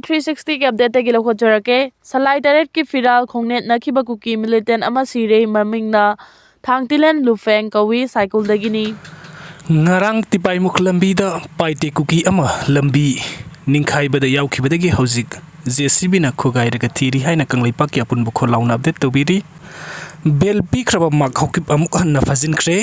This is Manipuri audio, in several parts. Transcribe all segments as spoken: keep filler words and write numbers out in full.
ꯊ꯭ꯔꯤ ꯁꯤꯛꯁꯇꯤꯒꯤ ꯑꯞꯗꯦꯠꯇꯒꯤ ꯂꯧꯈꯠꯆꯔꯛꯀꯦ꯫ ꯁꯂꯥꯏ ꯇꯔꯦꯠꯀꯤ ꯐꯤꯔꯥꯜ ꯈꯣꯡꯅꯦꯠꯅꯈꯤꯕ ꯀꯨꯀꯤ ꯃꯤꯂꯤꯇꯦꯟ ꯑꯃ ꯁꯤꯔꯦ꯫ ꯃꯃꯤꯡꯅ ꯊꯥꯡꯇꯤꯂꯦꯟ ꯂꯨꯐꯦꯡ ꯀꯧꯏ, ꯁꯥꯏꯀꯨꯜꯗꯒꯤꯅꯤ꯫ ꯉꯔꯥꯡ ꯇꯤꯄꯥꯏꯃꯨꯛ ꯂꯝꯕꯤꯗ ꯄꯥꯏꯇꯦ ꯀꯨꯀꯤ ꯑꯃ ꯂꯝꯕꯤ ꯅꯤꯡꯈꯥꯏꯕꯗ ꯌꯥꯎꯈꯤꯕꯗꯒꯤ ꯍꯧꯖꯤꯛ ꯖꯦ ꯁꯤ ꯕꯤꯅ ꯈꯣꯒꯥꯏꯔꯒ ꯊꯤꯔꯤ ꯍꯥꯏꯅ ꯀꯪꯂꯩꯄꯥꯛꯀꯤ ꯑꯄꯨꯟꯕ ꯈꯣꯜꯂꯥꯎꯅ ꯑꯞꯗꯦꯠ ꯇꯧꯕꯤꯔꯤ꯫ ꯕꯦꯜ ꯄꯤꯈ꯭ꯔꯕ ꯃꯥꯛ ꯍꯧꯈꯤꯕ ꯑꯃꯨꯛ ꯍꯟꯅ ꯐꯥꯖꯤꯟꯈ꯭ꯔꯦ꯫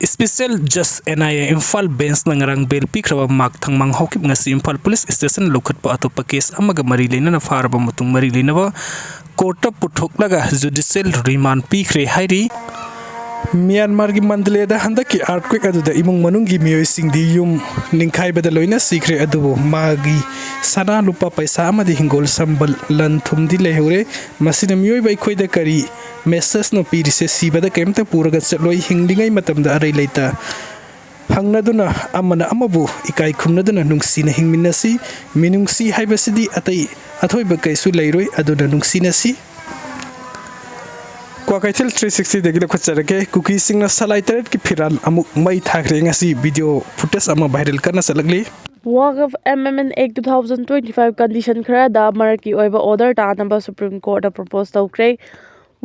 ꯏꯁꯄꯤꯁꯦꯜ ꯖꯁ ꯑꯦꯟ ꯑꯥꯏ ꯑꯦ ꯏꯝꯐꯥꯜ ꯕꯦꯟꯁꯅ ꯉꯔꯥꯡ ꯕꯦꯜ ꯄꯤꯈ꯭ꯔꯕ ꯃꯥꯛ ꯊꯪꯃꯥꯡ ꯍꯧꯈꯤꯕ ꯉꯁꯤ ꯏꯝꯐꯥꯜ ꯄꯨꯂꯤꯁ ꯁ꯭ꯇꯦꯁꯟ ꯂꯧꯈꯠꯄ ꯑꯇꯣꯞꯄ ꯀꯦꯁ ꯑꯃꯒ ꯃꯔꯤ ꯂꯩꯅꯅ ꯐꯥꯔꯕ ꯃꯇꯨꯡ ꯃꯔꯤ ꯂꯩꯅꯕ ꯀꯣꯔꯠꯇ ꯄꯨꯊꯣꯛꯂꯒ ꯖꯨꯗꯤꯁꯤꯌꯦꯜ ꯔꯤꯃꯥꯟ ꯄꯤꯈ꯭ꯔꯦ ꯍꯥꯏꯔꯤ꯫ ꯃ꯭ꯌꯥꯟꯃꯥꯔꯒꯤ ꯃꯟꯗꯂꯦꯗ ꯍꯟꯗꯛꯀꯤ ꯑꯥꯔꯠꯀ꯭ꯋꯦꯛ ꯑꯗꯨꯗ ꯏꯃꯨꯡ ꯃꯅꯨꯡꯒꯤ ꯃꯤꯑꯣꯏꯁꯤꯡꯗꯤ ꯌꯨꯝ ꯅꯤꯡꯈꯥꯏꯕꯗ ꯂꯣꯏꯅ ꯁꯤꯈ꯭ꯔꯦ, ꯑꯗꯨꯕꯨ ꯃꯥꯒꯤ ꯁꯅꯥ ꯂꯨꯄꯥ ꯄꯩꯁꯥ ꯑꯃꯗꯤ ꯍꯤꯡꯒꯣꯜ ꯁꯝꯕꯜ ꯂꯟ ꯊꯨꯝꯗꯤ ꯂꯩꯍꯧꯔꯦ꯫ ꯃꯁꯤꯅ ꯃꯤꯑꯣꯏꯕ ꯑꯩꯈꯣꯏꯗ ꯀꯔꯤ ꯃꯦꯁꯦꯖꯅꯣ ꯄꯤꯔꯤꯁꯦ? ꯁꯤꯕꯗ ꯀꯔꯤꯝꯇ ꯄꯨꯔꯒ ꯆꯠꯂꯣꯏ, ꯍꯤꯡꯂꯤꯉꯩ ꯃꯇꯝꯗ ꯑꯔꯩ ꯂꯩꯇ ꯍꯪꯅꯗꯨꯅ ꯑꯃꯅ ꯑꯃꯕꯨ ꯏꯀꯥꯏ ꯈꯨꯝꯅꯗꯨꯅ ꯅꯨꯡꯁꯤꯅ ꯍꯤꯡꯃꯤꯟꯅꯁꯤ꯫ ꯃꯤꯅꯨꯡꯁꯤ ꯍꯥꯏꯕꯁꯤꯗꯤ ꯑꯇꯩ ꯑꯊꯣꯏꯕ ꯀꯩꯁꯨ ꯂꯩꯔꯣꯏ, ꯑꯗꯨꯅ ꯅꯨꯡꯁꯤꯅꯁꯤ꯫ ꯀ꯭ꯋꯥꯀꯩꯊꯦꯜ ꯊ꯭ꯔꯤ ꯁꯤꯛꯁꯇꯤꯗꯒꯤ ꯂꯧꯈꯠꯆꯔꯒꯦ꯫ ꯀꯨꯀꯤꯁꯤꯡꯅ ꯁꯂꯥꯏ ꯇꯔꯦꯠꯀꯤ ꯐꯤꯔꯥꯜ ꯑꯃꯨꯛ ꯃꯩ ꯊꯥꯈ꯭ꯔꯦ꯫ ꯉꯁꯤ ꯚꯤꯗꯤꯑꯣ ꯐꯨꯇꯦꯖ ꯑꯃ ꯚꯥꯏꯔꯦꯜ ꯀꯟꯅ ꯆꯠꯂꯛꯂꯤ꯫ Waqf Amendment Act two thousand twenty five condition ꯈꯔꯗ ꯃꯔꯛꯀꯤ ꯑꯣꯏꯕ ꯑꯣꯔꯗꯔ ꯇꯥꯅꯕ ꯁꯨꯄ꯭ꯔꯤꯝ ꯀꯣꯔꯠꯅ ꯄ꯭ꯔꯣꯄꯣꯁ ꯇꯧꯈ꯭ꯔꯦ꯫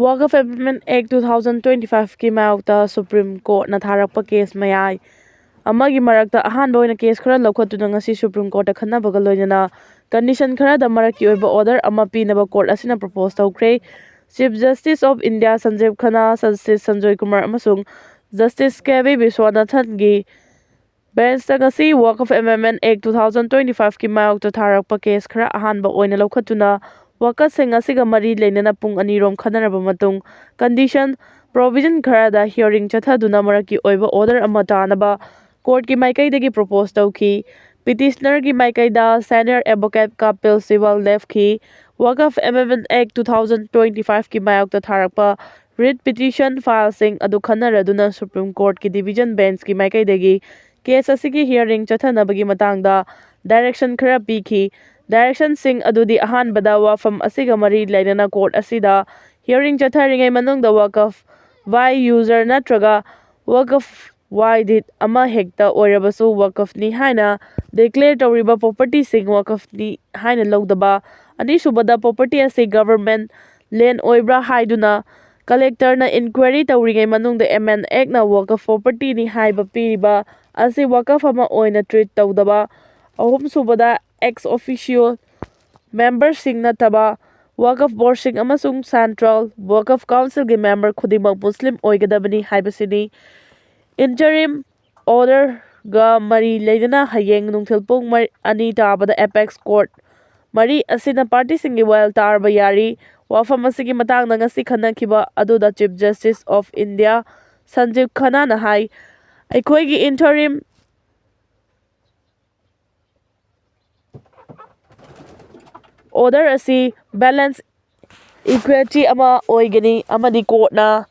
Waqf Amendment Act two thousand twenty five ꯀꯤ ꯃꯥꯌꯣꯛꯇ ꯁꯨꯄ꯭ꯔꯤꯝ ꯀꯣꯔꯠꯅ ꯊꯥꯔꯛꯄ ꯀꯦꯁ ꯃꯌꯥꯏ ꯑꯃꯒꯤ ꯃꯔꯛꯇ ꯑꯍꯥꯟꯕ ꯑꯣꯏꯅ ꯀꯦꯁ ꯈꯔ ꯂꯧꯈꯠꯇꯨꯅ ꯉꯁꯤ ꯁꯨꯄ꯭ꯔꯤꯝ ꯀꯣꯔꯠꯇ ꯈꯟꯅꯕꯒ ꯂꯣꯏꯅꯅ ꯀꯟꯗꯤꯁꯟ ꯈꯔꯗ ꯃꯔꯛꯀꯤ ꯑꯣꯏꯕ ꯑꯣꯔꯗꯔ ꯑꯃ ꯄꯤꯅꯕ ꯀꯣꯔꯠ ꯑꯁꯤꯅ ꯄ꯭ꯔꯣꯄꯣꯁ ꯇꯧꯈ꯭ꯔꯦ꯫ Chief justice of India Sanjiv Khanna, justice Sanjay Kumar ꯑꯃꯁꯨꯡ ꯖꯁꯇꯤꯁ ꯀꯦ ꯕꯤ ꯕꯤꯁ꯭ꯋꯥꯅꯥꯊꯟꯒꯤ ꯕꯦꯟꯁꯇ ꯉꯁꯤ Waqf Amendment Act two thousand twenty five ꯀꯤ ꯃꯥꯌꯣꯛꯇ ꯊꯥꯔꯛꯄ ꯀꯦꯁ ꯈꯔ ꯑꯍꯥꯟꯕ ꯑꯣꯏꯅ ꯂꯧꯈꯠꯇꯨꯅ ꯋꯥꯀꯠꯁꯤꯡ ꯑꯁꯤꯒ ꯃꯔꯤ ꯂꯩꯅꯅ ꯄꯨꯡ ꯑꯅꯤꯔꯣꯝ ꯈꯟꯅꯔꯕ ꯃꯇꯨꯡ ꯀꯟꯗꯤꯁꯟ ꯄ꯭ꯔꯣꯚꯤꯖꯟ ꯈꯔꯗ ꯍꯤꯌꯔꯤꯡ ꯆꯠꯊꯗꯨꯅ ꯃꯔꯛꯀꯤ ꯑꯣꯏꯕ ꯑꯣꯔꯗꯔ ꯑꯃ ꯇꯥꯅꯕ ꯀꯣꯔꯠꯀꯤ ꯃꯥꯏꯀꯩꯗꯒꯤ ꯄ꯭ꯔꯣꯄꯣꯁ ꯇꯧꯈꯤ꯫ ꯄꯤꯇꯤꯁꯅꯔꯒꯤ ꯃꯥꯏꯀꯩꯗ ꯁꯦꯅꯤꯌꯔ ꯑꯦꯗꯚꯣꯀꯦꯠ ꯀꯥꯄꯤꯜ ꯁꯤꯕꯜ ꯂꯦꯞꯈꯤ꯫ Waqf Amendment Act two thousand twenty five ꯀꯤ ꯃꯥꯌꯣꯛꯇ ꯊꯥꯔꯛꯄ ꯔꯤꯠ ꯄꯤꯇꯤꯁꯟ ꯐꯥꯏꯜꯁꯤꯡ ꯑꯗꯨ ꯈꯟꯅꯔꯗꯨꯅ ꯁꯨꯄ꯭ꯔꯤꯝ ꯀꯣꯔꯠꯀꯤ ꯗꯤꯚꯤꯖꯟ ꯕꯦꯟꯁꯀꯤ ꯃꯥꯏꯀꯩꯗꯒꯤ ꯀꯦꯁ ꯑꯁꯤꯒꯤ ꯍꯤꯌꯔꯤꯡ ꯆꯠꯊꯅꯕꯒꯤ ꯃꯇꯥꯡꯗ ꯗꯥꯏꯔꯦꯛꯁꯟ ꯈꯔ ꯄꯤꯈꯤ꯫ ꯗꯥꯏꯔꯦꯛꯁꯟꯁꯤꯡ ꯑꯗꯨꯗꯤ ꯑꯍꯥꯟꯕꯗ ꯋꯥꯐꯝ ꯑꯁꯤꯒ ꯃꯔꯤ ꯂꯩꯅꯅ ꯀꯣꯔꯠ ꯑꯁꯤꯗ ꯍꯤꯌꯔꯤꯡ ꯆꯠꯊꯔꯤꯉꯩ ꯃꯅꯨꯡꯗ ꯋꯥꯀꯐ ꯚꯥꯏ ꯌꯨꯖꯔ ꯅꯠꯇ꯭ꯔꯒ ꯋꯥꯀꯐ ꯋꯥꯏꯗꯤꯠ ꯑꯃ ꯍꯦꯛꯇ ꯑꯣꯏꯔꯕꯁꯨ ꯋꯥꯀꯐꯅꯤ ꯍꯥꯏꯅ ꯗꯤꯀ꯭ꯂꯦꯌꯔ ꯇꯧꯔꯤꯕ ꯄ꯭ꯔꯣꯄꯔꯇꯤꯁꯤꯡ ꯋꯥꯀꯐꯅꯤ ꯍꯥꯏꯅ ꯂꯧꯗꯕ꯫ ꯑꯅꯤꯁꯨꯕꯗ, ꯄ꯭ꯔꯣꯄꯔꯇꯤ ꯑꯁꯤ ꯒꯚꯔꯟꯃꯦꯟꯠ ꯂꯦꯟ ꯑꯣꯏꯕ꯭ꯔꯥ ꯍꯥꯏꯗꯨꯅ ꯀꯂꯦꯛꯇꯔꯅ ꯏꯟꯀ꯭ꯋꯥꯏꯔꯤ ꯇꯧꯔꯤꯉꯩ ꯃꯅꯨꯡꯗ ꯑꯦꯝ ꯑꯦꯟ ꯑꯦꯛꯅ ꯋꯥꯀꯐ ꯄ꯭ꯔꯣꯄꯔꯇꯤꯅꯤ ꯍꯥꯏꯕ ꯄꯤꯔꯤꯕ ꯑꯁꯤ ꯋꯥꯀꯐ ꯑꯃ ꯑꯣꯏꯅ ꯇ꯭ꯔꯤꯠ ꯇꯧꯗꯕ꯫ ꯑꯍꯨꯝꯁꯨꯕꯗ, ꯑꯦꯛꯁ ꯑꯣꯐꯤꯁꯤꯌꯣ ꯃꯦꯝꯕꯔꯁꯤꯡ ꯅꯠꯇꯕ ꯋꯥꯀꯐ ꯕꯣꯔꯗꯁꯤꯡ ꯑꯃꯁꯨꯡ ꯁꯦꯟꯇ꯭ꯔꯦꯜ ꯋꯥꯀꯐ ꯀꯥꯎꯟꯁꯤꯜꯒꯤ ꯃꯦꯝꯕꯔ ꯈꯨꯗꯤꯡꯃꯛ ꯃꯨꯁꯂꯤꯝ ꯑꯣꯏꯒꯗꯕꯅꯤ ꯍꯥꯏꯕꯁꯤꯅꯤ꯫ ꯏꯟꯇꯔꯤꯝ ꯑꯣꯔꯗꯔꯒ ꯃꯔꯤ ꯂꯩꯅꯅ ꯍꯌꯦꯡ ꯅꯨꯡꯊꯤꯜ ꯄꯨꯡ ꯃꯔꯤ, ꯑꯅꯤ ꯇꯥꯕꯗ ꯑꯦꯄꯦꯛꯁ ꯀꯣꯔꯠ ꯃꯔꯤ ꯑꯁꯤꯅ ꯄꯥꯔꯇꯤꯁꯤꯡꯒꯤ ꯋꯥꯌꯦꯜ ꯇꯥꯔꯕ ꯌꯥꯔꯤ꯫ ꯋꯥꯐꯝ ꯑꯁꯤꯒꯤ ꯃꯇꯥꯡꯗ ꯉꯁꯤ ꯈꯟꯅꯈꯤꯕ ꯑꯗꯨꯗ ꯆꯤꯐ ꯖꯁꯇꯤꯁ ꯑꯣꯐ ꯏꯟꯗꯤꯌꯥ ꯁꯟꯖꯤꯕ ꯈꯟꯅꯥꯅ ꯍꯥꯏ, ꯑꯩꯈꯣꯏꯒꯤ ꯏꯟꯇꯔꯤꯝ ꯑꯣꯔꯗꯔ ꯑꯁꯤ ꯕꯦꯂꯦꯟꯁ ꯏꯀ꯭ꯋꯤꯇꯤ ꯑꯃ ꯑꯣꯏꯒꯅꯤ ꯑꯃꯗꯤ ꯀꯣꯔꯠꯅ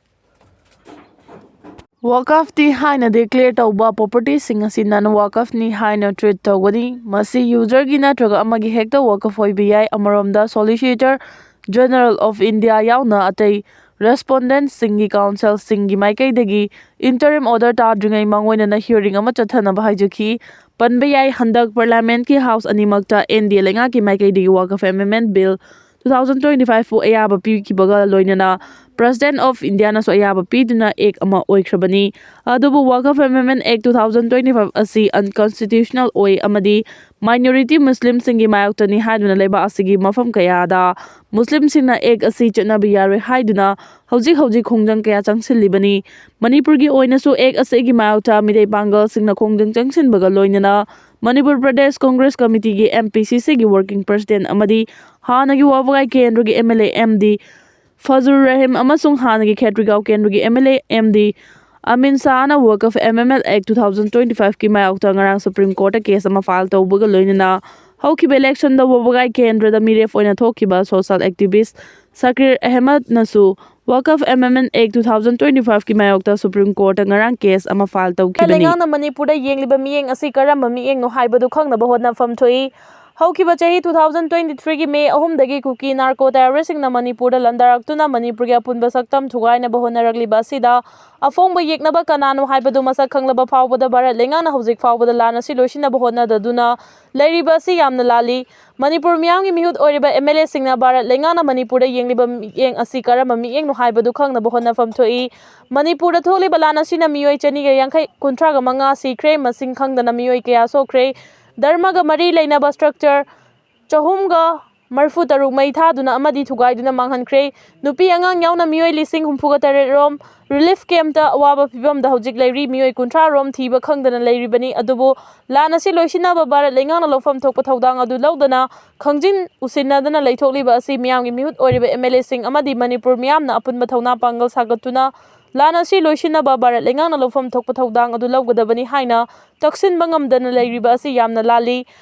ꯋꯥꯀꯐꯇꯤ ꯍꯥꯏꯅ ꯗꯤꯀ꯭ꯂꯦꯌꯔ ꯇꯧꯕ ꯄ꯭ꯔꯣꯄꯔꯇꯤꯁꯤꯡ ꯑꯁꯤ ꯅꯟ ꯋꯥꯀꯐꯅꯤ ꯍꯥꯏꯅ ꯇ꯭ꯔꯤꯠ ꯇꯧꯒꯅꯤ꯫ ꯃꯁꯤ ꯌꯨꯖꯔꯒꯤ ꯅꯠꯇ꯭ꯔꯒ ꯑꯃꯒꯤ ꯍꯦꯛꯇ ꯋꯥꯀꯐ ꯑꯣꯏꯕ ꯌꯥꯏ꯫ ꯑꯃꯔꯣꯝꯗ, ꯁꯣꯂꯤꯁꯤꯇꯔ ꯖꯦꯅꯔꯦꯜ ꯑꯣꯐ ꯏꯟꯗꯤꯌꯥ ꯌꯥꯎꯅ ꯑꯇꯩ ꯔꯦꯁꯄꯣꯟꯗꯦꯟꯠꯁꯤꯡꯒꯤ ꯀꯥꯎꯟꯁꯤꯜꯁꯤꯡꯒꯤ ꯃꯥꯏꯀꯩꯗꯒꯤ ꯏꯟꯇꯔꯤꯝ ꯑꯣꯔꯗꯔ ꯇꯥꯗ꯭ꯔꯤꯉꯩ ꯃꯥꯡꯑꯣꯏꯅꯅ ꯍꯤꯌꯔꯤꯡ ꯑꯃ ꯆꯠꯊꯅꯕ ꯍꯥꯏꯖꯈꯤ꯫ ꯄꯟꯕ ꯌꯥꯏ, ꯍꯟꯗꯛ ꯄꯥꯔꯂꯤꯌꯥꯃꯦꯟꯠꯀꯤ ꯍꯥꯎꯁ ꯑꯅꯤꯃꯛꯇ ꯑꯦꯟ ꯗꯤ ꯑꯦ ꯂꯩꯉꯥꯛꯀꯤ ꯃꯥꯏꯀꯩꯗꯒꯤ Waqf amendment bill two thousand twenty ꯐꯥꯏꯚꯄꯨ ꯑꯌꯥꯕ ꯄꯤꯈꯤꯕꯒ ꯂꯣꯏꯅꯅ ꯄ꯭ꯔꯦꯁꯤꯗꯦꯟꯠ ꯑꯣꯐ ꯏꯟꯗꯤꯌꯥꯅꯁꯨ ꯑꯌꯥꯕ ꯄꯤꯗꯨꯅ ꯑꯦꯛ ꯑꯃ ꯑꯣꯏꯈ꯭ꯔꯕꯅꯤ꯫ ꯑꯗꯨꯕꯨ ꯋꯥꯀꯐ amendment act two thousand twenty five ꯑꯁꯤ ꯑꯟꯀꯟꯁꯇꯤꯇ꯭ꯌꯨꯁꯅꯦꯜ ꯑꯣꯏ ꯑꯃꯗꯤ ꯃꯥꯏꯅꯣꯔꯤꯇꯤ ꯃꯨꯁꯂꯤꯝꯁꯤꯡꯒꯤ ꯃꯥꯌꯣꯛꯇꯅꯤ ꯍꯥꯏꯗꯨꯅ ꯂꯩꯕꯥꯛ ꯑꯁꯤꯒꯤ ꯃꯐꯝ ꯀꯌꯥꯗ ꯃꯨꯁꯂꯤꯝꯁꯤꯡꯅ ꯑꯦꯛ ꯑꯁꯤ ꯆꯠꯅꯕ ꯌꯥꯔꯣꯏ ꯍꯥꯏꯗꯨꯅ ꯍꯧꯖꯤꯛ ꯍꯧꯖꯤꯛ ꯈꯣꯡꯖꯪ ꯀꯌꯥ ꯆꯪꯁꯤꯜꯂꯤꯕꯅꯤ꯫ ꯃꯅꯤꯄꯨꯔꯒꯤ ꯑꯣꯏꯅꯁꯨ ꯑꯦꯛ ꯑꯁꯤꯒꯤ ꯃꯥꯌꯣꯛꯇ ꯃꯤꯇꯩ ꯄꯥꯡꯒꯜꯁꯤꯡꯅ ꯈꯣꯡꯖꯪ ꯆꯪꯁꯤꯟꯕꯒ ꯂꯣꯏꯅꯅ ꯃꯅꯤꯄꯨꯔ ꯄ꯭ꯔꯗꯦꯁ ꯀꯣꯡꯒ꯭ꯔꯦꯁ ꯀꯃꯤꯇꯤꯒꯤ, ꯑꯦꯝ ꯄꯤ ꯁꯤ ꯁꯤꯒꯤ ꯋꯥꯔꯀꯤꯡ ꯄ꯭ꯔꯦꯁꯤꯗꯦꯟꯠ ꯑꯃꯗꯤ ꯍꯥꯟꯅꯒꯤ ꯋꯥꯕꯒꯥꯏ ꯀꯦꯟꯗ꯭ꯔꯒꯤ M L A M D Fajur Rahim ꯑꯃꯁꯨꯡ ꯍꯥꯟꯅꯒꯤ ꯈꯦꯇ꯭ꯔꯤꯒꯥꯎ ꯀꯦꯟꯗ꯭ꯔꯒꯤ M L A M D Amin ꯁꯥꯍꯅ Waqf amendment act two thousand twenty ꯐꯥꯏꯚꯀꯤ ꯃꯥꯌꯣꯛꯇ ꯉꯔꯥꯡ ꯁꯨꯄ꯭ꯔꯤꯝ ꯀꯣꯔꯠꯇ ꯀꯦꯁ ꯑꯃ ꯐꯥꯏꯜ ꯇꯧꯕꯒ ꯂꯣꯏꯅꯅ ꯍꯧꯈꯤꯕ ꯏꯂꯦꯛꯁꯟꯗ ꯋꯥꯕꯒꯥꯏ ꯀꯦꯟꯗ꯭ꯔꯗ ꯃꯤꯔꯦꯞ ꯑꯣꯏꯅ ꯊꯣꯛꯈꯤꯕ ꯁꯣꯁꯤꯌꯦꯜ ꯑꯦꯛꯇꯤꯚꯤꯁꯠ ꯁꯀꯤꯔ ꯑꯍꯃꯗꯅꯁꯨ Waqf amendment act two thousand twenty ꯐꯥꯏꯚꯀꯤ ꯃꯥꯌꯣꯛꯇ ꯁꯨꯄ꯭ꯔꯤꯝ ꯀꯣꯔꯠꯇ ꯉꯔꯥꯡ ꯀꯦꯁ ꯑꯃ ꯐꯥꯏꯜ ꯇꯧꯈꯤꯕꯅꯤ꯫ ꯂꯩꯉꯥꯛꯅ ꯃꯅꯤꯄꯨꯔꯗ ꯌꯦꯡꯂꯤꯕ ꯃꯤꯠꯌꯦꯡ ꯑꯁꯤ ꯀꯔꯝꯕ ꯃꯤꯠꯌꯦꯡꯅꯣ ꯍꯥꯏꯕꯗꯨ ꯈꯪꯅꯕ ꯍꯣꯠꯅꯐꯝ ꯊꯣꯛꯏ꯫ ꯍꯧꯈꯤꯕ ꯆꯍꯤ two thousand twenty threeꯒꯤ May ꯑꯍꯨꯝꯗꯒꯤ ꯀꯨꯀꯤ ꯅꯥꯔꯀꯣ ꯇꯦꯔꯣꯔꯤꯁꯁꯤꯡꯅ ꯃꯅꯤꯄꯨꯔꯗ ꯂꯥꯟꯗꯥꯔꯛꯇꯨꯅ ꯃꯅꯤꯄꯨꯔꯒꯤ ꯑꯄꯨꯟꯕ ꯁꯛꯇꯝ ꯊꯨꯒꯥꯏꯅꯕ ꯍꯣꯠꯅꯔꯛꯂꯤꯕ ꯑꯁꯤꯗ ꯑꯐꯣꯡꯕ ꯌꯦꯛꯅꯕ ꯀꯅꯥꯅꯣ ꯍꯥꯏꯕꯗꯨ ꯃꯁꯛ ꯈꯪꯂꯕ ꯐꯥꯎꯕꯗ ꯚꯥꯔꯠ ꯂꯩꯉꯥꯛꯅ ꯍꯧꯖꯤꯛ ꯐꯥꯎꯕꯗ ꯂꯥꯟ ꯑꯁꯤ ꯂꯣꯏꯁꯤꯟꯅꯕ ꯍꯣꯠꯅꯗꯗꯨꯅ ꯂꯩꯔꯤꯕ ꯑꯁꯤ ꯌꯥꯝꯅ ꯂꯥꯜꯂꯤ꯫ ꯃꯅꯤꯄꯨꯔ ꯃꯤꯌꯥꯝꯒꯤ ꯃꯤꯍꯨꯠ ꯑꯣꯏꯔꯤꯕ MLAꯁꯤꯡꯅ ꯚꯥꯔꯠ ꯂꯩꯉꯥꯛꯅ ꯃꯅꯤꯄꯨꯔꯗ ꯌꯦꯡꯂꯤꯕ ꯃꯤꯠꯌꯦꯡ ꯑꯁꯤ ꯀꯔꯝꯕ ꯃꯤꯠꯌꯦꯡꯅꯣ ꯍꯥꯏꯕꯗꯨ ꯈꯪꯅꯕ ꯍꯣꯠꯅꯐꯝ ꯊꯣꯛꯏ꯫ ꯃꯅꯤꯄꯨꯔꯗ ꯊꯣꯛꯂꯤꯕ ꯂꯥꯟ ꯑꯁꯤꯅ ꯃꯤꯑꯣꯏ ꯆꯅꯤꯒ ꯌꯥꯡꯈꯩ, ꯀꯨꯟꯊ꯭ꯔꯥꯒ ꯃꯉꯥ ꯁꯤꯈ꯭ꯔꯦ, ꯃꯁꯤꯡ ꯈꯪꯗꯅ ꯃꯤꯑꯣꯏ ꯀꯌꯥ ꯁꯣꯛꯈ꯭ꯔꯦ꯫ ꯙꯔꯃꯒ ꯃꯔꯤ ꯂꯩꯅꯕ structure ꯆꯍꯨꯝꯒ ꯃꯔꯤꯐꯨ ꯇꯔꯨꯛ ꯃꯩ ꯊꯥꯗꯨꯅ ꯑꯃꯗꯤ ꯊꯨꯒꯥꯏꯗꯨꯅ ꯃꯥꯡꯍꯟꯈ꯭ꯔꯦ꯫ ꯅꯨꯄꯤ ꯑꯉꯥꯡ ꯌꯥꯎꯅ ꯃꯤꯑꯣꯏ ꯂꯤꯁꯤꯡ ꯍꯨꯝꯐꯨꯒ ꯇꯔꯦꯠ ꯔꯣꯝ relief campꯇ ꯑꯋꯥꯕ ꯐꯤꯕꯝꯗ ꯍꯧꯖꯤꯛ ꯂꯩꯔꯤ꯫ ꯃꯤꯑꯣꯏ ꯀꯨꯟꯊ꯭ꯔꯥ ꯔꯣꯝ ꯊꯤꯕ ꯈꯪꯗꯅ ꯂꯩꯔꯤꯕꯅꯤ꯫ ꯑꯗꯨꯕꯨ ꯂꯥꯟ ꯑꯁꯤ ꯂꯣꯏꯁꯤꯟꯅꯕ ꯚꯥꯔꯠ ꯂꯩꯉꯥꯛꯅ ꯂꯧꯐꯝ ꯊꯣꯛꯄ ꯊꯧꯗꯥꯡ ꯑꯗꯨ ꯂꯧꯗꯅ ꯈꯪꯖꯤꯟ ꯎꯁꯤꯟꯅꯗꯅ ꯂꯩꯊꯣꯛꯂꯤꯕ ꯑꯁꯤ ꯃꯤꯌꯥꯝꯒꯤ ꯃꯤꯍꯨꯠ ꯑꯣꯏꯔꯤꯕ MLAꯁꯤꯡ ꯑꯃꯗꯤ ꯃꯅꯤꯄꯨꯔ ꯃꯤꯌꯥꯝꯅ ꯑꯄꯨꯟꯕ ꯊꯧꯅꯥ ꯄꯥꯡꯒꯜ ꯁꯥꯒꯠꯇꯨꯅ ꯂꯥꯟ ꯑꯁꯤ ꯂꯣꯏꯁꯤꯟꯅꯕ ꯚꯥꯔꯠ ꯂꯩꯉꯥꯛꯅ ꯂꯧꯐꯝ ꯊꯣꯛꯄ ꯊꯧꯗꯥꯡ ꯑꯗꯨ ꯂꯧꯒꯗꯕꯅꯤ ꯍꯥꯏꯅ ꯇꯛꯁꯤꯟꯕ ꯉꯝꯗꯅ ꯂꯩꯔꯤꯕ ꯑꯁꯤ ꯌꯥꯝꯅ ꯂꯥꯜꯂꯤ꯫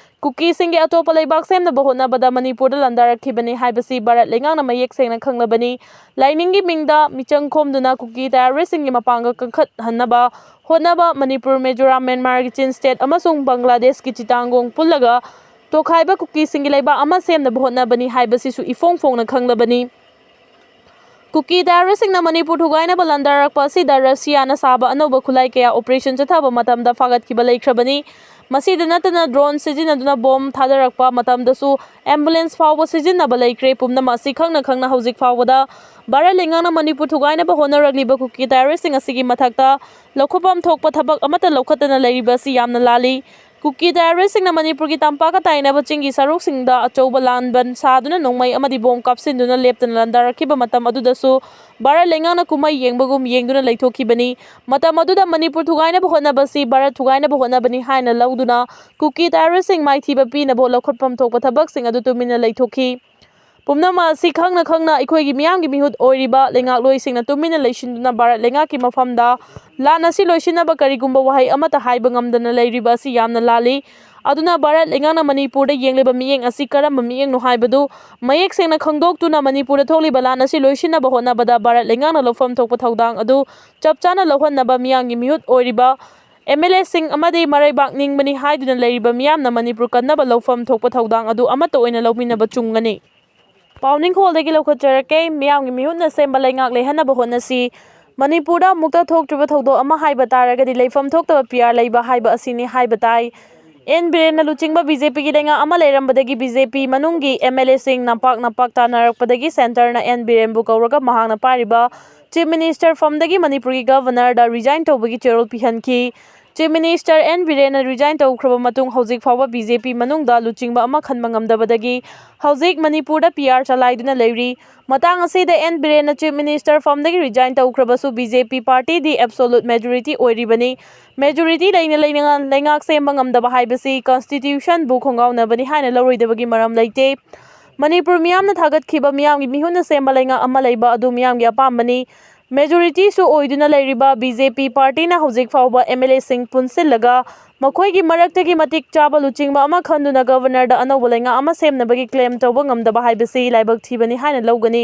ꯀꯨꯀꯤꯁꯤꯡꯒꯤ ꯑꯇꯣꯞꯄ ꯂꯩꯕꯥꯛ ꯁꯦꯝꯅꯕ ꯍꯣꯠꯅꯕꯗ ꯃꯅꯤꯄꯨꯔꯗ ꯂꯥꯟꯗꯥꯔꯛꯈꯤꯕꯅꯤ ꯍꯥꯏꯕꯁꯤ ꯚꯥꯔꯠ ꯂꯩꯉꯥꯛꯅ ꯃꯌꯦꯛ ꯁꯦꯡꯅ ꯈꯪꯂꯕꯅꯤ꯫ ꯂꯥꯏꯅꯤꯡꯒꯤ ꯃꯤꯡꯗ ꯃꯤꯆꯪ ꯈꯣꯝꯗꯨꯅ ꯀꯨꯀꯤ ꯇꯦꯔꯣꯔꯤꯁꯁꯤꯡꯒꯤ ꯃꯄꯥꯡꯒꯜ ꯀꯟꯈꯠꯍꯟꯅꯕ ꯍꯣꯠꯅꯕ ꯃꯅꯤꯄꯨꯔ, ꯃꯤꯖꯣꯔꯥꯝ, ꯃ꯭ꯌꯥꯟꯃꯥꯔꯒꯤ ꯆꯤꯟ state ꯑꯃꯁꯨꯡ ꯕꯪꯒ꯭ꯂꯥꯗꯦꯁꯀꯤ ꯆꯤꯇꯥꯡꯒꯣꯡ ꯄꯨꯜꯂꯒ ꯇꯣꯈꯥꯏꯕ ꯀꯨꯀꯤꯁꯤꯡꯒꯤ ꯂꯩꯕꯥꯛ ꯑꯃ ꯁꯦꯝꯅꯕ ꯍꯣꯠꯅꯕꯅꯤ ꯍꯥꯏꯕꯁꯤꯁꯨ ꯏꯐꯣꯡ ꯐꯣꯡꯅ ꯈꯪꯂꯕꯅꯤ꯫ ꯀꯨꯀꯤ ꯇꯦꯔꯣꯔꯤꯁꯁꯤꯡꯅ ꯃꯅꯤꯄꯨꯔ ꯊꯨꯒꯥꯏꯅꯕ ꯂꯥꯟꯗꯥꯔꯛꯄ ꯑꯁꯤꯗ ꯔꯁꯤꯌꯥꯅ ꯁꯥꯕ ꯑꯅꯧꯕ ꯈꯨꯠꯂꯥꯏ ꯀꯌꯥ operation ꯆꯠꯊꯕ ꯃꯇꯝꯗ ꯐꯥꯒꯠꯈꯤꯕ ꯂꯩꯈ꯭ꯔꯕꯅꯤ꯫ ꯃꯁꯤꯗ ꯅꯠꯇꯅ drone ꯁꯤꯖꯤꯟꯅꯗꯨꯅ bomb ꯊꯥꯗꯔꯛꯄ ꯃꯇꯝꯗꯁꯨ ambulance ꯐꯥꯎꯕ ꯁꯤꯖꯤꯟꯅꯕ ꯂꯩꯈ꯭ꯔꯦ꯫ ꯄꯨꯝꯅꯃꯛ ꯑꯁꯤ ꯈꯪꯅ ꯈꯪꯅ ꯍꯧꯖꯤꯛ ꯐꯥꯎꯕꯗ ꯚꯥꯔꯠ ꯂꯩꯉꯥꯛꯅ ꯃꯅꯤꯄꯨꯔ ꯊꯨꯒꯥꯏꯅꯕ ꯍꯣꯠꯅꯔꯛꯂꯤꯕ ꯀꯨꯀꯤ ꯇꯦꯔꯣꯔꯤꯁꯁꯤꯡ ꯑꯁꯤꯒꯤ ꯃꯊꯛꯇ ꯂꯧꯈꯠꯐꯝ ꯊꯣꯛꯄ ꯊꯕꯛ ꯑꯃꯠꯇ ꯂꯧꯈꯠꯇꯅ ꯂꯩꯔꯤꯕ ꯑꯁꯤ ꯌꯥꯝꯅ ꯂꯥꯜꯂꯤ꯫ ꯀꯨꯀꯤ ꯇꯦꯔꯣꯔꯤꯁꯁꯤꯡꯅ ꯃꯅꯤꯄꯨꯔꯒꯤ ꯇꯝꯄꯥꯛꯀ ꯇꯥꯏꯅꯕ ꯆꯤꯡꯒꯤ ꯁꯔꯨꯛꯁꯤꯡꯗ ꯑꯆꯧꯕ ꯂꯥꯟꯕꯟ ꯁꯥꯗꯨꯅ ꯅꯣꯡꯃꯩ ꯑꯃꯗꯤ bomb ꯀꯥꯞꯁꯤꯟꯗꯨꯅ ꯂꯦꯞꯇꯅ ꯂꯥꯟꯗꯥꯔꯛꯈꯤꯕ ꯃꯇꯝ ꯑꯗꯨꯗꯁꯨ ꯚꯥꯔꯠ ꯂꯩꯉꯥꯛꯅ ꯀꯨꯝꯍꯩ ꯌꯦꯡꯕꯒꯨꯝ ꯌꯦꯡꯗꯨꯅ ꯂꯩꯊꯣꯛꯈꯤꯕꯅꯤ꯫ ꯃꯇꯝ ꯑꯗꯨꯗ ꯃꯅꯤꯄꯨꯔ ꯊꯨꯒꯥꯏꯅꯕ ꯍꯣꯠꯅꯕꯁꯤ ꯚꯥꯔꯠ ꯊꯨꯒꯥꯏꯅꯕ ꯍꯣꯠꯅꯕꯅꯤ ꯍꯥꯏꯅ ꯂꯧꯗꯨꯅ ꯀꯨꯀꯤ ꯇꯦꯔꯣꯔꯤꯁꯁꯤꯡ ꯃꯥꯏꯊꯤꯕ ꯄꯤꯅꯕ ꯂꯧꯈꯠꯐꯝ ꯊꯣꯛꯄ ꯊꯕꯛꯁꯤꯡ ꯑꯗꯨ ꯇꯨꯃꯤꯟꯅ ꯂꯩꯊꯣꯛꯈꯤ꯫ ꯄꯨꯝꯅꯃꯛ ꯑꯁꯤ ꯈꯪꯅ ꯈꯪꯅ ꯑꯩꯈꯣꯏꯒꯤ ꯃꯤꯌꯥꯝꯒꯤ ꯃꯤꯍꯨꯠ ꯑꯣꯏꯔꯤꯕ ꯂꯩꯉꯥꯛꯂꯣꯏꯁꯤꯡꯅ ꯇꯨꯃꯤꯟꯅ ꯂꯩꯁꯤꯟꯗꯨꯅ ꯚꯥꯔꯠ ꯂꯩꯉꯥꯛꯀꯤ ꯃꯐꯝꯗ ꯂꯥꯟ ꯑꯁꯤ ꯂꯣꯏꯁꯤꯟꯅꯕ ꯀꯔꯤꯒꯨꯝꯕ ꯋꯥꯍꯩ ꯑꯃꯠꯇ ꯍꯥꯏꯕ ꯉꯝꯗꯅ ꯂꯩꯔꯤꯕ ꯑꯁꯤ ꯌꯥꯝꯅ ꯂꯥꯜꯂꯤ꯫ ꯑꯗꯨꯅ ꯚꯥꯔꯠ ꯂꯩꯉꯥꯛꯅ ꯃꯅꯤꯄꯨꯔꯗ ꯌꯦꯡꯂꯤꯕ ꯃꯤꯠꯌꯦꯡ ꯑꯁꯤ ꯀꯔꯝꯕ ꯃꯤꯠꯌꯦꯡꯅꯣ ꯍꯥꯏꯕꯗꯨ ꯃꯌꯦꯛ ꯁꯦꯡꯅ ꯈꯪꯗꯣꯛꯇꯨꯅ ꯃꯅꯤꯄꯨꯔꯗ ꯊꯣꯛꯂꯤꯕ ꯂꯥꯟ ꯑꯁꯤ ꯂꯣꯏꯁꯤꯟꯅꯕ ꯍꯣꯠꯅꯕꯗ ꯚꯥꯔꯠ ꯂꯩꯉꯥꯛꯅ ꯂꯧꯐꯝ ꯊꯣꯛꯄ ꯊꯧꯗꯥꯡ ꯑꯗꯨ ꯆꯞ ꯆꯥꯅ ꯂꯧꯍꯟꯅꯕ ꯃꯤꯌꯥꯝꯒꯤ ꯃꯤꯍꯨꯠ ꯑꯣꯏꯔꯤꯕ ꯑꯦꯝ ꯑꯦꯜ ꯑꯦꯁꯤꯡ ꯑꯃꯗꯤ ꯃꯔꯩꯕꯥꯛ ꯅꯤꯡꯕꯅꯤ ꯍꯥꯏꯗꯨꯅ ꯂꯩꯔꯤꯕ ꯃꯤꯌꯥꯝꯅ ꯃꯅꯤꯄꯨꯔ ꯀꯟꯅꯕ ꯂꯧꯐꯝ ꯊꯣꯛꯄ ꯊꯧꯗꯥꯡ ꯑꯗꯨ ꯑꯃꯠꯇ ꯑꯣꯏꯅ ꯂꯧꯃꯤꯟꯅꯕ ꯆꯨꯝꯒꯅꯤ꯫ ꯄꯥꯎꯅꯤꯡꯈꯣꯜꯗꯒꯤ ꯂꯧꯈꯠꯆꯔꯛꯀꯦ꯫ ꯃꯤꯌꯥꯝꯒꯤ ꯃꯤꯍꯨꯠꯅ ꯁꯦꯝꯕ ꯂꯩꯉꯥꯛ ꯂꯩꯍꯟꯅꯕ ꯍꯣꯠꯅꯁꯤ꯫ ꯃꯅꯤꯄꯨꯔꯗ ꯑꯃꯨꯛꯇ ꯊꯣꯛꯇ꯭ꯔꯤꯕ ꯊꯧꯗꯣꯛ ꯑꯃ ꯍꯥꯏꯕ ꯇꯥꯔꯒꯗꯤ ꯂꯩꯐꯝ ꯊꯣꯛꯇꯕ ꯄꯤ ꯑꯥꯔ ꯂꯩꯕ ꯍꯥꯏꯕ ꯑꯁꯤꯅꯤ ꯍꯥꯏꯕ ꯇꯥꯏ꯫ ꯑꯦꯟ ꯕꯤꯔꯦꯟꯅ ꯂꯨꯆꯤꯡꯕ ꯕꯤ ꯖꯦ ꯄꯤꯒꯤ ꯂꯩꯉꯥꯛ ꯑꯃ ꯂꯩꯔꯝꯕꯗꯒꯤ ꯕꯤ ꯖꯦ ꯄꯤ ꯃꯅꯨꯡꯒꯤ ꯑꯦꯝ ꯑꯦꯜ ꯑꯦꯁꯤꯡ ꯅꯝꯄꯥꯛ ꯅꯝꯄꯥꯛ ꯇꯥꯟꯅꯔꯛꯄꯗꯒꯤ ꯁꯦꯟꯇꯔꯅ ꯑꯦꯟ ꯕꯤꯔꯦꯟꯕꯨ ꯀꯧꯔꯒ ꯃꯍꯥꯛꯅ ꯄꯥꯏꯔꯤꯕ ꯆꯤꯐ ꯃꯤꯅꯤꯁꯇꯔ ꯐꯝꯗꯒꯤ ꯃꯅꯤꯄꯨꯔꯒꯤ ꯒꯚꯔꯅꯔꯗ ꯔꯤꯖꯥꯏꯟ ꯇꯧꯕꯒꯤ ꯆꯦꯔꯣꯜ ꯄꯤꯍꯟꯈꯤ꯫ ꯆꯤꯐ ꯃꯤꯅꯤꯁꯇꯔ ꯑꯦꯟ ꯕꯤꯔꯦꯟꯅ ꯔꯤꯖꯥꯏꯟ ꯇꯧꯈ꯭ꯔꯕ ꯃꯇꯨꯡ ꯍꯧꯖꯤꯛ ꯐꯥꯎꯕ ꯕꯤ ꯖꯦ ꯄꯤ ꯃꯅꯨꯡꯗ ꯂꯨꯆꯤꯡꯕ ꯑꯃ ꯈꯟꯕ ꯉꯝꯗꯕꯗꯒꯤ ꯍꯧꯖꯤꯛ ꯃꯅꯤꯄꯨꯔꯗ ꯄꯤ ꯑꯥꯔ ꯆꯂꯥꯏꯗꯨꯅ ꯂꯩꯔꯤ꯫ ꯃꯇꯥꯡ ꯑꯁꯤꯗ ꯑꯦꯟ ꯕꯤꯔꯦꯟꯅ ꯆꯤꯐ ꯃꯤꯅꯤꯁꯇꯔ ꯐꯝꯗꯒꯤ ꯔꯤꯖꯥꯏꯟ ꯇꯧꯈ꯭ꯔꯕꯁꯨ ꯕꯤ ꯖꯦ ꯄꯤ ꯄꯥꯔꯇꯤꯗꯤ ꯑꯦꯕꯁꯣꯂꯨꯠ ꯃꯦꯖꯣꯔꯤꯇꯤ ꯑꯣꯏꯔꯤꯕꯅꯤ꯫ ꯃꯦꯖꯣꯔꯤꯇꯤ ꯂꯩꯅ ꯂꯩꯅ ꯂꯩꯉꯥꯛ ꯁꯦꯝꯕ ꯉꯝꯗꯕ ꯍꯥꯏꯕꯁꯤ ꯀꯟꯁꯇꯤꯇ꯭ꯌꯨꯁꯟꯕꯨ ꯈꯣꯡꯒꯥꯎꯅꯕꯅꯤ ꯍꯥꯏꯅ ꯂꯧꯔꯣꯏꯗꯕꯒꯤ ꯃꯔꯝ ꯂꯩꯇꯦ꯫ ꯃꯅꯤꯄꯨꯔ ꯃꯤꯌꯥꯝꯅ ꯊꯥꯒꯠꯈꯤꯕ ꯃꯤꯌꯥꯝꯒꯤ ꯃꯤꯍꯨꯠꯅ ꯁꯦꯝꯕ ꯂꯩꯉꯥꯛ ꯑꯃ ꯂꯩꯕ ꯑꯗꯨ ꯃꯤꯌꯥꯝꯒꯤ ꯑꯄꯥꯝꯕꯅꯤ꯫ ꯃꯦꯖꯣꯔꯤꯇꯤꯁꯨ ꯑꯣꯏꯗꯨꯅ ꯂꯩꯔꯤꯕ ꯕꯤ ꯖꯦ ꯄꯤ ꯄꯥꯔꯇꯤꯅ ꯍꯧꯖꯤꯛ ꯐꯥꯎꯕ ꯑꯦꯝ ꯑꯦꯜ ꯑꯦꯁꯤꯡ ꯄꯨꯟꯁꯤꯜꯂꯒ ꯃꯈꯣꯏꯒꯤ ꯃꯔꯛꯇꯒꯤ ꯃꯇꯤꯛ ꯆꯥꯕ ꯂꯨꯆꯤꯡꯕ ꯑꯃ ꯈꯟꯗꯨꯅ ꯒꯚꯔꯅꯔꯗ ꯑꯅꯧꯕ ꯂꯩꯉꯥꯛ ꯑꯃ ꯁꯦꯝꯅꯕꯒꯤ ꯀ꯭ꯂꯦꯝ ꯇꯧꯕ ꯉꯝꯗꯕ ꯍꯥꯏꯕꯁꯤ ꯂꯥꯏꯕꯛ ꯊꯤꯕꯅꯤ ꯍꯥꯏꯅ ꯂꯧꯒꯅꯤ꯫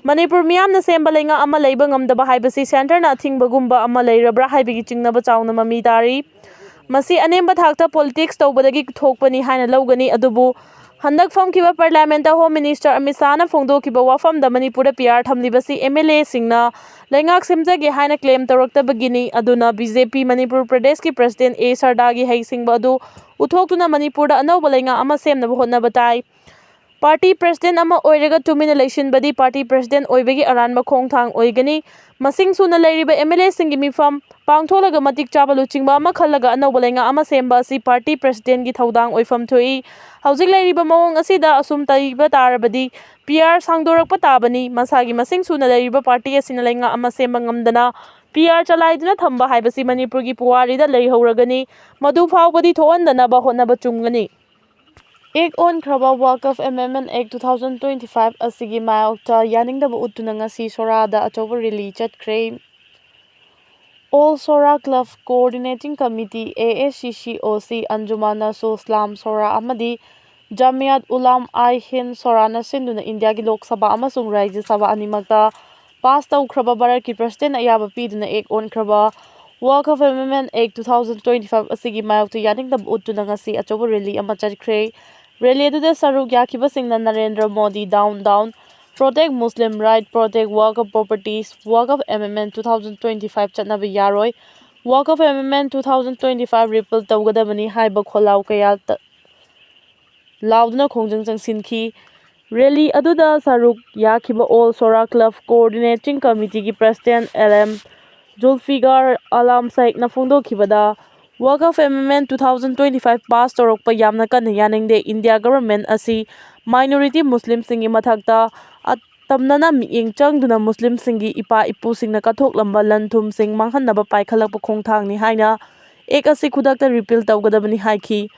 ꯃꯅꯤꯄꯨꯔ ꯃꯤꯌꯥꯝꯅ ꯁꯦꯝꯕ ꯂꯩꯉꯥꯛ ꯑꯃ ꯂꯩꯕ ꯉꯝꯗꯕ ꯍꯥꯏꯕꯁꯤ ꯁꯦꯟꯇꯔꯅ ꯑꯊꯤꯡꯕꯒꯨꯝꯕ ꯑꯃ ꯂꯩꯔꯕ꯭ꯔꯥ ꯍꯥꯏꯕꯒꯤ ꯆꯤꯡꯅꯕ ꯆꯥꯎꯅ ꯃꯃꯤ ꯇꯥꯔꯤ꯫ ꯃꯁꯤ ꯑꯅꯦꯝꯕ ꯊꯥꯛꯇ ꯄꯣꯂꯤꯇꯤꯛꯁ ꯇꯧꯕꯗꯒꯤ ꯊꯣꯛꯄꯅꯤ ꯍꯥꯏꯅ ꯂꯧꯒꯅꯤ꯫ ꯑꯗꯨꯕꯨ ꯍꯟꯗꯛ ꯐꯝꯈꯤꯕ ꯄꯥꯔꯂꯤꯌꯥꯃꯦꯟꯇ ꯍꯣꯝ ꯃꯤꯅꯤꯁꯇꯔ ꯑꯃꯤꯠ ꯁꯥꯍꯅ ꯐꯣꯡꯗꯣꯛꯈꯤꯕ ꯋꯥꯐꯝꯗ ꯃꯅꯤꯄꯨꯔꯗ ꯄꯤ ꯑꯥꯔ ꯊꯝꯂꯤꯕꯁꯤ ꯑꯦꯝ ꯑꯦꯜ ꯑꯦꯁꯤꯡꯅ ꯂꯩꯉꯥꯛ ꯁꯦꯝꯖꯒꯦ ꯍꯥꯏꯅ ꯀ꯭ꯂꯦꯝ ꯇꯧꯔꯛꯇꯕꯒꯤꯅꯤ꯫ ꯑꯗꯨꯅ ꯕꯤ ꯖꯦ ꯄꯤ ꯃꯅꯤꯄꯨꯔ ꯄ꯭ꯔꯗꯦꯁꯀꯤ ꯄ꯭ꯔꯁꯤꯗꯦꯟ ꯑꯦ ꯁꯔꯗꯥꯒꯤ ꯍꯩꯁꯤꯡꯕ ꯑꯗꯨ ꯎꯠꯊꯣꯛꯇꯨꯅ ꯃꯅꯤꯄꯨꯔꯗ ꯑꯅꯧꯕ ꯂꯩꯉꯥꯛ ꯑꯃ ꯁꯦꯝꯅꯕ ꯍꯣꯠꯅꯕ ꯇꯥꯏ꯫ ꯄꯥꯔꯇꯤ ꯄ꯭ꯔꯁꯤꯗꯦꯟ ꯑꯃ ꯑꯣꯏꯔꯒ ꯇꯨꯃꯤꯟꯅ ꯂꯩꯁꯤꯟꯕꯗꯤ ꯄꯥꯔꯇꯤ ꯄ꯭ꯔꯁꯤꯗꯦꯟ ꯑꯣꯏꯕꯒꯤ ꯑꯔꯥꯟꯕ ꯈꯣꯡꯊꯥꯡ ꯑꯣꯏꯒꯅꯤ꯫ ꯃꯁꯤꯡ ꯁꯨꯅ ꯂꯩꯔꯤꯕ ꯑꯦꯝ ꯑꯦꯜ ꯑꯦꯁꯤꯡꯒꯤ ꯃꯤꯐꯝ ꯄꯥꯡꯊꯣꯛꯂꯒ ꯃꯇꯤꯛ ꯆꯥꯕ ꯂꯨꯆꯤꯡꯕ ꯑꯃ ꯈꯜꯂꯒ ꯑꯅꯧꯕ ꯂꯩꯉꯥꯛ ꯑꯃ ꯁꯦꯝꯕ ꯑꯁꯤ ꯄꯥꯔꯇꯤ ꯄ꯭ꯔꯁꯤꯗꯦꯟꯒꯤ ꯊꯧꯗꯥꯡ ꯑꯣꯏꯐꯝ ꯊꯣꯛꯏ꯫ ꯍꯧꯖꯤꯛ ꯂꯩꯔꯤꯕ ꯃꯑꯣꯡ ꯑꯁꯤꯗ ꯑꯁꯨꯝ ꯇꯩꯕ ꯇꯥꯔꯕꯗꯤ ꯄꯤ ꯑꯥꯔ ꯁꯥꯡꯗꯣꯔꯛꯄ ꯇꯥꯕꯅꯤ꯫ ꯃꯁꯥꯒꯤ ꯃꯁꯤꯡ ꯁꯨꯅ ꯂꯩꯔꯤꯕ ꯄꯥꯔꯇꯤ ꯑꯁꯤꯅ ꯂꯩꯉꯥꯛ ꯑꯃ ꯁꯦꯝꯕ ꯉꯝꯗꯅ ꯄꯤ ꯑꯥꯔ ꯆꯂꯥꯏꯗꯨꯅ ꯊꯝꯕ ꯍꯥꯏꯕꯁꯤ ꯃꯅꯤꯄꯨꯔꯒꯤ ꯄꯨꯋꯥꯔꯤꯗ ꯂꯩꯍꯧꯔꯒꯅꯤ꯫ ꯃꯗꯨ ꯐꯥꯎꯕꯗꯤ ꯊꯣꯛꯍꯟꯗꯅꯕ ꯍꯣꯠꯅꯕ ꯆꯨꯝꯒꯅꯤ꯫ ꯑꯦꯛ ꯑꯣꯟꯈ꯭ꯔꯕ Waqf amendment act two thousand twenty five ꯑꯁꯤꯒꯤ ꯃꯥꯌꯣꯛꯇ ꯌꯥꯅꯤꯡꯗꯕ ꯎꯠꯇꯨꯅ ꯉꯁꯤ ꯁꯣꯔꯥꯗ ꯑꯆꯧꯕ ꯔꯦꯂꯤ ꯆꯠꯈ꯭ꯔꯦ꯫ All Sora club coordinating committee, A S C C ꯑꯣ ꯁꯤ, ꯑꯟꯖꯨꯃꯥꯟ ꯑꯁꯨꯜ ꯏꯁꯂꯥꯝ ꯁꯣꯔꯥ ꯑꯃꯗꯤ ꯖꯥꯃꯤꯌꯥꯠ ꯎꯂꯥꯝ ꯑꯥꯏ ꯍꯤꯟ ꯁꯣꯔꯥꯅ ꯁꯤꯟꯗꯨꯅ ꯏꯟꯗꯤꯌꯥꯒꯤ ꯂꯣꯛ ꯁꯚꯥ ꯑꯃꯁꯨꯡ ꯔꯥꯖ꯭ꯌ ꯁꯚꯥ ꯑꯅꯤꯃꯛꯇ ꯄꯥꯁ ꯇꯧꯈ꯭ꯔꯕ ꯚꯥꯔꯠꯀꯤ ꯄ꯭ꯔꯁꯤꯗꯦꯟ ꯑꯌꯥꯕ ꯄꯤꯗꯨꯅ ꯑꯦꯛ ꯑꯣꯟꯈ꯭ꯔꯕ Waqf Amendment Act two thousand twenty-five ꯑꯁꯤꯒꯤ ꯃꯥꯌꯣꯛꯇ ꯌꯥꯅꯤꯡꯗꯕ ꯎꯠꯇꯨꯅ ꯉꯁꯤ ꯑꯆꯧꯕ rally ꯑꯃ ꯆꯠꯈ꯭ꯔꯦ꯫ Rally ꯑꯗꯨꯗ ꯁꯔꯨꯛ ꯌꯥꯈꯤꯕꯁꯤꯡꯅ Narendra Modi down down, Protect Muslim Right, Protect Waqf Properties, Waqf Amendment two thousand twenty-five ꯆꯠꯅꯕ ꯌꯥꯔꯣꯏ, Waqf Amendment two thousand twenty-five repeal ꯇꯧꯒꯗꯕꯅꯤ ꯍꯥꯏꯕ ꯈꯣꯜꯂꯥꯎ ꯀꯌꯥ ꯇ-, ꯂꯥꯎꯗꯨꯅ ꯈꯣꯡꯖꯪ ꯆꯪꯁꯤꯟꯈꯤ꯫ Rally ꯑꯗꯨꯗ ꯁꯔꯨꯛ ꯌꯥꯈꯤꯕ All Shura Club Coordinating Committeeꯒꯤ President L M Zulfiqar Alam Sheikhꯅ ꯐꯣꯡꯗꯣꯛꯈꯤꯕꯗ, Waqf Amendment two thousand twenty-five pass ꯇꯧꯔꯛꯄ ꯌꯥꯝꯅ ꯀꯟꯅ ꯌꯥꯅꯤꯡꯗꯦ꯫ India government ꯑꯁꯤ minority Muslimꯁꯤꯡꯒꯤ ꯃꯊꯛꯇ ꯑꯇꯝꯅꯅ ꯃꯤꯠꯌꯦꯡ ꯆꯪꯗꯨꯅ Muslimꯁꯤꯡꯒꯤ ꯏꯄꯥ ꯏꯄꯨꯁꯤꯡꯅ ꯀꯠꯊꯣꯛꯂꯝꯕ ꯂꯟ ꯊꯨꯝꯁꯤꯡ ꯃꯥꯡꯍꯟꯅꯕ ꯄꯥꯏꯈꯠꯂꯛꯄ ꯈꯣꯡꯊꯥꯡꯅꯤ ꯍꯥꯏꯅ Act ꯑꯁꯤ ꯈꯨꯗꯛꯇ repeal ꯇꯧꯒꯗꯕꯅꯤ ꯍꯥꯏꯈꯤ꯫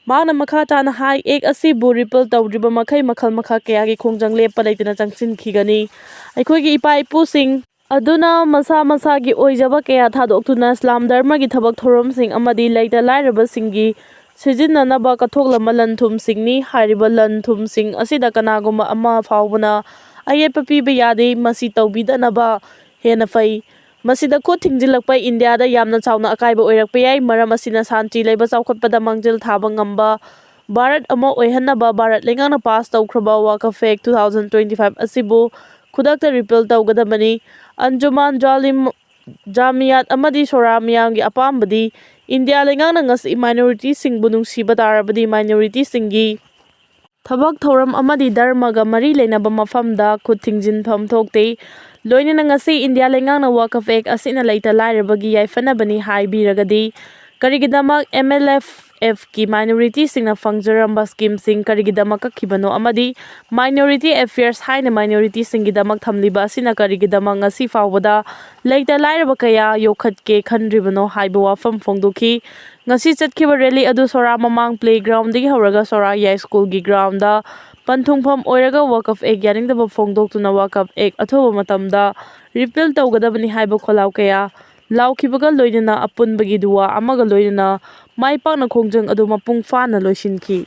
ꯃꯍꯥꯛꯅ ꯃꯈꯥ ꯇꯥꯅ ꯍꯥꯏ, Act ꯑꯁꯤꯕꯨ repeal ꯇꯧꯗ꯭ꯔꯤꯕ ꯃꯈꯩ ꯃꯈꯜ ꯃꯈꯥ ꯀꯌꯥꯒꯤ ꯈꯣꯡꯖꯪ ꯂꯦꯞꯄ ꯂꯩꯇꯅ ꯆꯪꯁꯤꯟꯈꯤꯒꯅꯤ꯫ ꯑꯩꯈꯣꯏꯒꯤ ꯏꯄꯥ ꯏꯄꯨꯁꯤꯡ ꯑꯗꯨꯅ ꯃꯁꯥ ꯃꯁꯥꯒꯤ ꯑꯣꯏꯖꯕ ꯀꯌꯥ ꯊꯥꯗꯣꯛꯇꯨꯅ ꯏꯁꯂꯥꯝ ꯙꯔꯃꯒꯤ ꯊꯕꯛ ꯊꯧꯔꯝꯁꯤꯡ ꯑꯃꯗꯤ ꯂꯩꯇ ꯂꯥꯏꯔꯕꯁꯤꯡꯒꯤ ꯁꯤꯖꯤꯟꯅꯅꯕ ꯀꯠꯊꯣꯛꯂꯝꯕ ꯂꯟ ꯊꯨꯝꯁꯤꯡꯅꯤ꯫ ꯍꯥꯏꯔꯤꯕ ꯂꯟ ꯊꯨꯝꯁꯤꯡ ꯑꯁꯤꯗ ꯀꯅꯥꯒꯨꯝꯕ ꯑꯃ ꯐꯥꯎꯕꯅ ꯑꯌꯦꯠꯄ ꯄꯤꯕ ꯌꯥꯗꯦ꯫ ꯃꯁꯤ ꯇꯧꯕꯤꯗꯅꯕ ꯍꯦꯟꯅ ꯐꯩ꯫ ꯃꯁꯤꯗ ꯈꯨꯠ ꯊꯤꯡꯖꯤꯜꯂꯛꯄ ꯏꯟꯗꯤꯌꯥꯗ ꯌꯥꯝꯅ ꯆꯥꯎꯅ ꯑꯀꯥꯏꯕ ꯑꯣꯏꯔꯛꯄ ꯌꯥꯏ, ꯃꯔꯝ ꯑꯁꯤꯅ ꯁꯥꯟꯇꯤ ꯂꯩꯕ ꯆꯥꯎꯈꯠꯄꯗ ꯃꯥꯡꯖꯤꯜ ꯊꯥꯕ ꯉꯝꯕ ꯚꯥꯔꯠ ꯑꯃ ꯑꯣꯏꯍꯟꯅꯕ ꯚꯥꯔꯠ ꯂꯩꯉꯥꯛꯅ pass ꯇꯧꯈ꯭ꯔꯕ Waqf Act two thousand twenty-five ꯑꯁꯤꯕꯨ ꯈꯨꯗꯛꯇ repeal ꯇꯧꯒꯗꯕꯅꯤ꯫ ꯑꯟꯖꯨꯃꯥꯟ ꯖꯥꯂꯤꯝ ꯖꯥꯃꯤꯌꯥꯠ ꯑꯃꯗꯤ ꯁꯣꯔꯥ ꯃꯤꯌꯥꯝꯒꯤ ꯑꯄꯥꯝꯕꯗꯤ ꯏꯟꯗꯤꯌꯥ ꯂꯩꯉꯥꯛꯅ ꯉꯁꯤ minorityꯁꯤꯡꯕꯨ ꯅꯨꯡꯁꯤꯕ ꯇꯥꯔꯕꯗꯤ minorityꯁꯤꯡꯒꯤ ꯊꯕꯛ ꯊꯧꯔꯝ ꯑꯃꯗꯤ ꯙꯔꯃꯒ ꯃꯔꯤ ꯂꯩꯅꯕ ꯃꯐꯝꯗ ꯈꯨꯠ ꯊꯤꯡꯖꯤꯟꯐꯝ ꯊꯣꯛꯇꯦ꯫ ꯂꯣꯏꯅꯅ ꯉꯁꯤ ꯏꯟꯗꯤꯌꯥ ꯂꯩꯉꯥꯛꯅ Waqf Act ꯑꯁꯤꯅ ꯂꯩꯇ ꯂꯥꯏꯔꯕꯒꯤ ꯌꯥꯏꯐꯅꯕꯅꯤ ꯍꯥꯏꯕꯤꯔꯒꯗꯤ ꯀꯔꯤꯒꯤꯗꯃꯛ M L F Fꯀꯤ minorityꯁꯤꯡꯅ ꯐꯪꯖꯔꯝꯕ schemeꯁꯤꯡ ꯀꯔꯤꯒꯤꯗꯃꯛ ꯀꯛꯈꯤꯕꯅꯣ ꯑꯃꯗꯤ Minority Affairs ꯍꯥꯏꯅ minorityꯁꯤꯡꯒꯤꯗꯃꯛ ꯊꯝꯂꯤꯕ ꯑꯁꯤꯅ ꯀꯔꯤꯒꯤꯗꯃꯛ ꯉꯁꯤ ꯐꯥꯎꯕꯗ ꯂꯩꯇ ꯂꯥꯏꯔꯕ ꯀꯌꯥ ꯌꯣꯛꯈꯠꯀꯦ ꯈꯟꯗ꯭ꯔꯤꯕꯅꯣ ꯍꯥꯏꯕ ꯋꯥꯐꯝ ꯐꯣꯡꯗꯣꯛꯈꯤ꯫ ꯉꯁꯤ ꯆꯠꯈꯤꯕ rally ꯑꯗꯨ ꯁꯣꯔꯥ ꯃꯃꯥꯡ playgroundꯗꯒꯤ ꯍꯧꯔꯒ ꯁꯣꯔꯥ ꯌꯥꯏ schoolꯒꯤ groundꯗ ꯄꯟꯊꯨꯡꯐꯝ ꯑꯣꯏꯔꯒ Waqf Act ꯌꯥꯅꯤꯡꯗꯕ ꯐꯣꯡꯗꯣꯛꯇꯨꯅ Waqf Act ꯑꯊꯨꯕ ꯃꯇꯝꯗ repeal ꯇꯧꯒꯗꯕꯅꯤ ꯍꯥꯏꯕ ꯈꯣꯜꯂꯥꯎ ꯀꯌꯥ ꯂꯥꯎꯈꯤꯕꯒ ꯂꯣꯏꯅꯅ ꯑꯄꯨꯟꯕꯒꯤ ꯗꯨꯋꯥ ꯑꯃꯒ ꯂꯣꯏꯅꯅ ꯃꯥꯏ ꯄꯥꯛꯅ ꯈꯣꯡꯖꯪ ꯑꯗꯨ ꯃꯄꯨꯡ ꯐꯥꯅ ꯂꯣꯏꯁꯤꯟꯈꯤ꯫